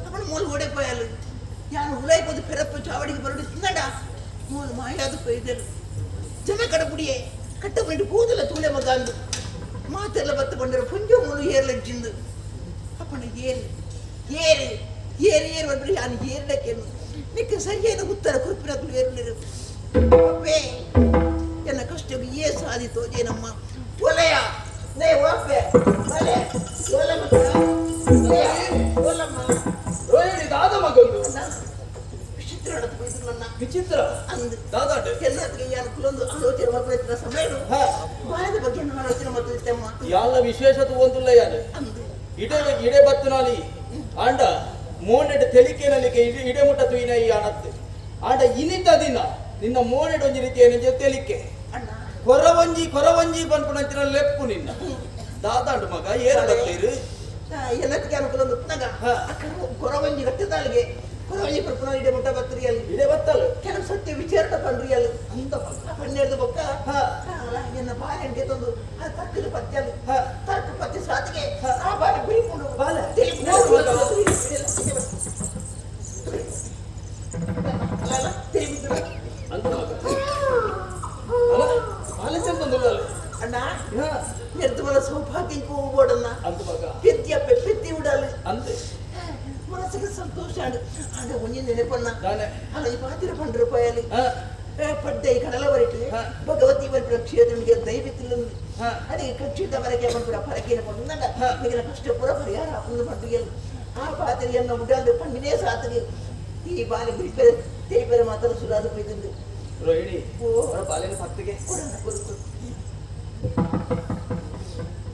ಅಪ್ಪನ ಮೂಲು ಓಡೆ ಪೋಯಲು ಯಾನು ಉಲಾಯಿ ಪೋದು ಪೆರಪ್ಪ ಚಾವಡಿಗೆ ಬರಡು ತಿನ್ನಡ ಮೂಲು ಮಾಯಾದು ಪೊಯ್ದರು ಜನ ಕಡಪುಡಿಯೇ ಕಟ್ಟ பண்ணிட்டு ಕೂದಲ ತೂಲೆ ಮಗ ಅಂದು ಮಾತೆಲ್ಲ ಬತ್ತು ಬಂದರೆ ಪುಂಜ ಮೂಲು ಏರ್ಲಜ್ಜಿಂದು. ಅಪ್ಪನ ಏರು ಏರು ಏರು ಏರು ಬಂದ್ರೆ ಯಾನು ಏರ್ಲಕ್ಕೇನು ನಿಕ್ಕ ಸರಿಯಾದ ಉತ್ತರ ಕುರುಪಿನಕುಲು ಏರ್ಲಿರು. ಅಪ್ಪೇ, ಎನ್ನ ಕಷ್ಟಕ್ಕೆ ಏ ಸಾಧಿ ತೋಜೇನಮ್ಮ. ಒಲೆಯ ನೇ ಓಪೆ ಒಲೆ ಒಲೆ ಮಕ್ಕ ಒಲೆಯ ಒಲಮ್ಮ. ರೋಹಿಣಿ, ದಾದ ಮಗಂದು? ವಿಚಿತ್ರ ನಡತು ಹೋಯ್ತು ನನ್ನ. ವಿಚಿತ್ರ. ಅಂದು. ದಾದಾಟ? ಎಲ್ಲದಕ್ಕೆ ಯಾರು ಕುಲೊಂದು ಆಲೋಚನೆ ಮಾಡ್ಕೊಳ್ತಿದ್ದ ಸಮಯ ಬಾಯದ ಬಗ್ಗೆ ನಾನು ಆಲೋಚನೆ ಮಾಡ್ತಿದ್ದೆಮ್ಮ. ಯಾಲ ವಿಶೇಷ ತೂವಂತುಲ್ಲ ಯಾನು. ಅಂದು. ಇಡೆ ಇಡೆ ಬತ್ತುನಾಲಿ ಆಂಡ ಮೋನೆಡ್ ತೆಲಿಕೆ ನಲಿಕೆ ಇಡೆ ಇಡೆ ಮುಟ್ಟ ತೂಯಿನ ಈ ಅಣತ್ತು. ಆಂಡ ಇನಿತ ದಿನ ನಿನ್ನ ಮೋನೆಡ್ ಒಂಜಿ ರೀತಿಯ ನೆಂಜ ತೆಲಿಕೆ. ಅಣ್ಣ. ಕೊರವಂಜಿ ಕೊರವಂಜಿ ಪನ್ಪುನಂಚಿನ ಲೆಪ್ಪು ನಿನ್ನ. ದಾದಾಂಡು ಮಗ, ಏರು ಬತ್ತೀರು? ಎಲ್ಲದಕ್ಕೆ ಅನುಕೂಲ ಉಪ್ಪನಾಗ ಕೊರವಂಜಿ ಗಟ್ಟಿದಾಳಿಗೆ ಕೊರವಂಜಿ ಪರ್ಪುನ ಇಡೆ ಮುಟ್ಟ ಬತ್ತರಿ ಅಲ್ಲಿ. ಇಡೆ ಬತ್ತಲು. ಕೆಲವು ಸತ್ಯ ವಿಚಾರಣೆ ಪಂಡ್ರಿ ಅಲ್ಲಿ. ಅಂತ ಮಗ. ಪನ್ನೆರಡು ಬೊಕ್ಕ ಎನ್ನ ಬಾಳೆಂಗೆ ತಂದು ಆ ತಕ್ಕದ ಪತ್ಯಲು ತಕ್ಕ ಪತ್ತಿ ಸಾತಿಗೆ ಆ ಬಾಳೆ ಬಿಳಿಕೊಂಡು ಬಾಲೆ? ತಿರುಗಿದ್ರು. ಅಂತ ಮಗ. ಅಲ್ಲ ಬಾಲೆ ಚಂದ. ಅಣ್ಣ, ನಿರ್ದುಮಲ ಸೌಭಾಗ್ಯಕ್ಕೆ ಹೋಗ್ಬೋಡನ್ನ. ಅಂತ ಮಗ. ಪೆದ್ದಿ ಅಪ್ಪೆ ಪೆದ್ದಿ ಉಡಲು. ಅಂತೆ. ಮನಸ್ಸಿಗೆ ಸಂತೋಷ ಆಂಡ್. ಆಂಡ ಒಂಜಿ ನೆನಪಣ್ಣ. ದಾನೆ? ಅಲ್ಲ, ಈ ಪಾತಿರ ಪಂಡ್ರ ಪೋಯಲಿ ಪಡ್ಡೆ ಈ ಕಡಲ ಬರಿಟ್ ಭಗವತಿ ಬರ್ಪಿನ ಕ್ಷೇತ್ರನಿಗೆ ದೈವತಿಲ್ಲ. ಅದಕ್ಕೆ ಕಕ್ಷಿತ ಬರಕೆ ಪಂಪುರ ಪರಕೇನ ಪಂಡಂಗ ನಿಗಲ ಕಷ್ಟ ಪೂರ ಪರಿಹಾರ ಒಂದು ಪಂಡಿಗೆಲ್. ಆ ಪಾತ್ರೆಯನ್ನು ಉಡಲ್ದು ಪಂಡಿನೇ ಸಾತಿಗೆ ಈ ಬಾಲಿ ಬಿಳಿಪೆರೆ ತೇಪೆರೆ ಮಾತ್ರ ಸುರಾದು ಪೊಯ್ತುಂಡು. ರೋಹಿಣಿ. ಓ. ಅವರ ಬಾಲೆನ ಸತ್ತಿಗೆ. ಕೊಡಣ್ಣ, ಕೊಡು ಕೊಡು.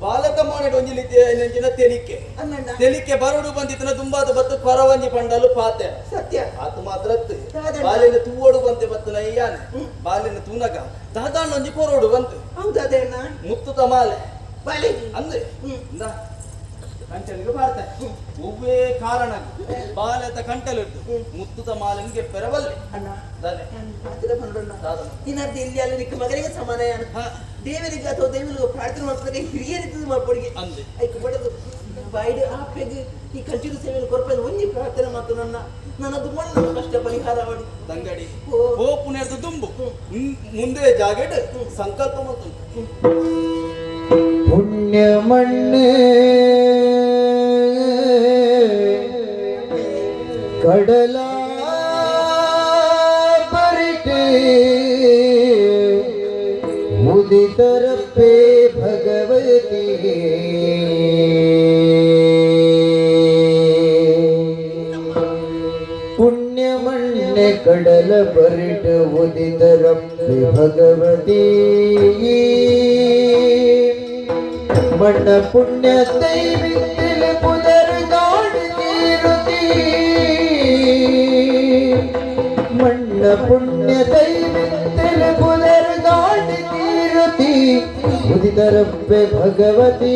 ಬಾಲಕ ಮೋನೆಡ್ ಒಂಜಿ ನೆಂಚಿನ ತೆಲಿಕೆ. ಅನ್ನಣ್ಣ. ತೆಲಿಕೆ ಬರಡು ಬಂದಿತ್ತನ ತುಂಬಾದ ಬತ್ತು ಕೊರವಂಜಿ ಪಂಡಲು ಪಾತೆ. ಸತ್ಯ. ಆತು ಮಾತ್ರ ಅತ್ತು. ದಾದಣ್ಣ. ಬಾಲಿನ ತೂವೋಡು ಬಂತೆ ಬತ್ತನ ಯಾನೆ. ಬಾಲಿನ ತೂನಗ ದಾದಾಣ್ಣ ಒಂಜಿ ಕೊರೋಡು ಬಂತು. ಹೌದಾ ಅಣ್ಣ? ಮುತ್ತುತ ಮಾಲೆ. ಬಾಲೆ. ಅಂದೆ. ಇಂದ ಕಂಟಲಿಗೆ ಬಾರ್ತೆ ಒವ್ವೇ ಕಾರಣ ಬಾಲೆತ ಕಂಟಲಿಡ್ದು ಮುತ್ತುತ ಮಾಲೆನ್ಗೆ ಪೆರವಲ್ಲೆ. ಅಣ್ಣ. ದಾನೆ? ನಾನು ಪಾತ್ರ ಪಂಡಣ್ಣ. ದಾದಣ್ಣ. ನಿನ್ನರ್ಥ ಇಲ್ಲಿ ಅಲ್ಲಿ ನಿಕ್ಕ ಮಗನಿಗೆ ಸಮಾನ ಯಾನು. ದೇವರಿಗೆ ಅಥವಾ ದೇವರಿಗೆ ಪ್ರಾರ್ಥನೆ ಮಾಡ್ತಾರೆ, ಹಿರಿಯರಿದ್ದು ಮಾಡ್ಕೊಡಿಗೆ. ಅಂದೆ. ಐಕ್ ಬಡದು ಬಾಯ್ಡು ಆಪೆಗ್ ಈ ಕಂಚಿನ ಸೇವೆಯನ್ನು ಕೊರ್ಪೆದ ಒಂಜಿ ಪ್ರಾರ್ಥನೆ ಮಾತು ನನ್ನ ನನ್ನದು ಮಣ್ಣು ಕಷ್ಟ ಪರಿಹಾರ ಮಾಡಿ. ತಂಗಡಿ. ಓ. ಪೋಪುನೆರ್ದು ದುಂಬು ಮುಂದೆ ಜಾಗೆಡ್ ಸಂಕಲ್ಪ ಮತ್ತು ಪುಣ್ಯ ಮಣ್ಣೆ ಕಡಲ ಪರಿಟೆ ಉದಿತರಪ್ಪೆ ಭಗವತಿ. ಪುಣ್ಯ ಮಣ್ಣೆ ಕಡಲ ಪರಿಟ ಉದಿತರಪ್ಪೆ ಭಗವತಿ. ಮಣ್ಣ ಪುಣ್ಯ ದೈವಿತ್ತಿಲ ಪುದರ್ ದಾಡಿ ತೀರುತಿ. ಮಣ್ಣ ಪುಣ್ಯ ದೈವಿತ್ತಿಲ ಪುದರ್ ದಾಡಿ ತೀರುತಿ ಉದಿತರಪ್ಪೆ ಭಗವತಿ.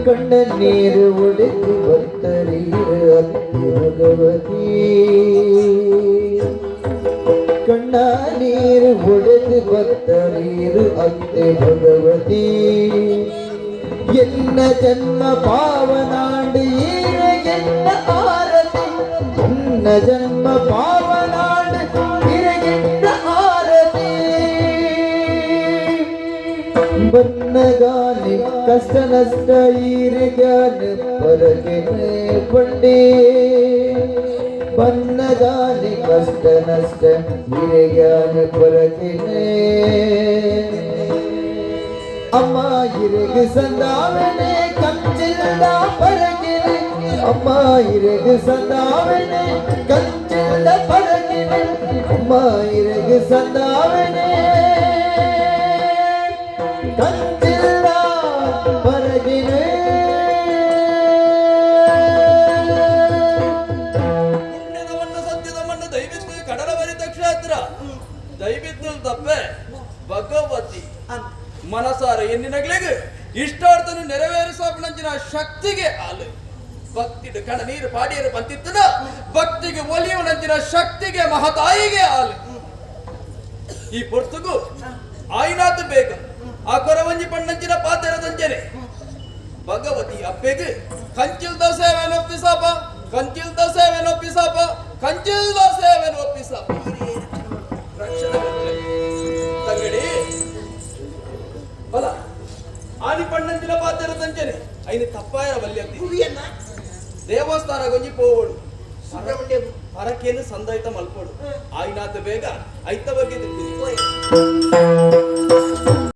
ಕಣ್ಣ ನೀರು ಒಡೆದು ಭಕ್ತರೀರ ಅತ್ತಿ ಭಗವತಿ. ಕಣ್ಣ ನೀರು ಒಡೆದು ಭಕ್ತರೀರು ಅತ್ತೆ ಭಗವತಿ. ಎನ್ನ ಜನ್ಮ ಪಾವನಾಂಡು ಈರಗೆನ್ನ ಆರತಿ. ಎನ್ನ ಜನ್ಮ ಪಾವನಾಂಡು ಇರಗೆನ್ನ ಆರತಿ. ಬನ್ನಗಾನಿ ಕಷ್ಟ ನಷ್ಟ ಈರಿಗ್ಯಾನ ಪರಗೆನೆ ಪಂಡೇ. ಬನ್ನಗಾನಿ ಕಷ್ಟ ನಷ್ಟ ಇರಿಗ್ಯಾನ ಪರಗೆನೆ. ಅಮ್ಮ ಇರಗು ಸಂದಾವನೆ ಕಂಚಿಲ್ದ ಪರಗೆನೆ. ಅಮ್ಮ ಇರಗು ಸಂದಾವನೆ ಕಂಚಿಲ್ದ ಪರಗೆನೆ. ಅಮ್ಮ ಇರಗು ಸಂದಾವನೆ ಕಂಚಿಲ್ದ ಪರಗಿನೆ. ಪುಣ್ಯದ ಮಣ್ಣು, ಸತ್ಯದ ಮಣ್ಣು, ದೈವಿತ್ತು ಕಡಲ ಬರಿತ ಕ್ಷೇತ್ರ ದೈವಿತ್ತು ತಪ್ಪೆ ಭಗವತಿ. ಮನಸಾರ ಎನ್ನಿನಗ್ಲಿಗೆ ಇಷ್ಟಾರ್ಥನು ನೆರವೇರಿಸೋಪನಂಚಿನ ಶಕ್ತಿಗೆ ಆಲು. ಭಕ್ತಿಡು ಕಣ ನೀರು ಪಾಡಿಯರು ಬಂತಿತ್ತದ ಭಕ್ತಿಗೆ ಒಲಿಯುವನಂಚಿನ ಶಕ್ತಿಗೆ ಮಹತಾಯಿಗೆ ಆಲು. ಈ ಪೊರ್ತುಗು ಆಯ್ನಾತು ಬೇಗ ಆ ಕೊರವಂಜಿ ಪಣ್ಣಂಚಿನ ಪಾತೆರದಂಚನೆ ಭಗವತಿ ಅಪ್ಪೆಗ್ ಕಂಚಿಲ್ದ ಸೇವೆನ ಒಪ್ಪಿಸಾಪ, ಕಂಚಿಲ್ದ ಸೇವೆನ ಒಪ್ಪಿಸಾಪ, ಕಂಚಿಲ್ದ ಸೇವೆನ ಒಪ್ಪಿಸಾಪ. ರಕ್ಷಣೆ ಕೊರ್ಲೆ. ತಂಗಡಿ ಬಲ ಆನಿ ಪಣ್ಣಂಚಿನ ಪಾತೆರದಂಚನೆ ಐನ ತಪ್ಪಾಯ ಬಲ್ಯಂತಿ. ಭುವಿಯನ್ನ. ದೇವಸ್ಥಾನ ಗೊಂಜಿ ಪೋವಡು. ಸುಬ್ರಹ್ಮಣ್ಯ. ಹರಕೆಯನ್ನು ಸಂದಾಯ್ತ ಮಲ್ಪೋಡು. ಆಯ್ನಾತ ಬೇಗ ಐತ ಬಗ್ಗೆ ತಿಂತೀನಿ. ಹೋಯ್.